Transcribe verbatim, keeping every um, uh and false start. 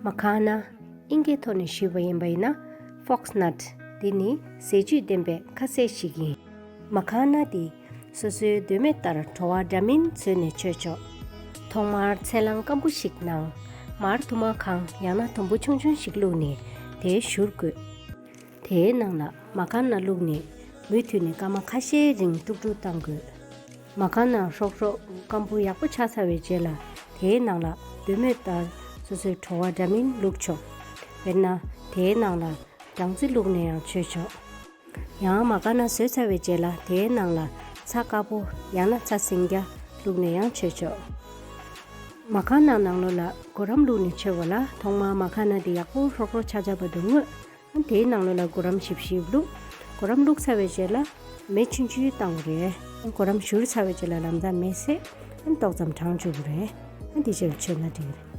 མ་ཁ་ན། ཨིན་སྐད་ཐོག་ནས་ཞུས་པ་ཡིན་པ་ཡིན་ན། Fox nut། འདི་ནི་ཟས་བཅུད་ལྡན་པའི་ཁ་ཟས་ཤིག་ཡིན། མ་ཁ་ན་འདི་སོ་སོའི་འདོད་མོས་ལྟར་བྲོ་བ་འདྲ་མིན་བཟོས་ནས་མཆོད་ཆོག་ཐོག་མར་ཚལ་སླང་སྐམ་པོ་ཞིག་ནང་མར་ཐུར་མ་གང་ཡང་ན་དུམ་བུ་ཆུང་ཆུང་ཞིག་བླུགས་ནས་དེའི་བཞུར་དགོས། དེའི་ནང་ལ་མ་ཁ་ན་བླུགས་ནས་མུ་མཐུད་ནས་སྐར་མ་ཁ་ཤས་རིང་དཀྲུག་དཀྲུག་བཏང་དགོས། མ་ཁ་ན་ཧྲོག་ཧྲོག་སྐམ་པོ་ཡག་པོ་ཆགས་ཚར་བའི་རྗེས་ལ་དེའི་ནང་ལ་འདོད་མོས་ལྟར་སོ་སོའི་བྲོ་བ་འདྲ་མིན་བླུགས་ཆོག་དཔེར་ན་དེའི་ནང་ལ་སྦྲང་རྩི་བླུགས་ནས་ཡང་མཆོད་ཆོག་ཡང་མ་ཁ་ན་བཟོས་ཚར་བའི་རྗེས་ལ་དེའི་ནང་ལ་ཚྭ་དཀར་པོ་ཡང་ན་ཚྭ་སྲིན་སྐྱ་བླུགས་ནས་ཡང་མཆོད་ཆོག་མ་ཁ་ན་ནང་ལོགས་ལ་གུ་རམ་བླུགས་ནས་མཆོད་པ་ལ་ཐོག་མར་མ་ཁ་ན་དེ་ཡག་པོ་ཧྲོག་ཧྲོག་ཆགས་ཆགས་པ་དང་བསྔོས། དེའི་ནང་ལོགས་ལ་གུ་རམ་ཞིབ་ཞིབ་བླུགས། གུ་རམ་བླུགས་ཚར་བའི་རྗེས་ལ་མེ་ཆུང་ཆུང་བཏང་དགོས་རེད། གུ་རམ་བཞུར་ཚར་བའི་རྗེས་ལ་ལམ་སང་མེ་བསད། ཏོག་ཙམ་གྲང་བཅུག་དགོས་རེད། དེའི་རྗེས་ལ་མཆོད་ན་འགྲིག་གི་རེད།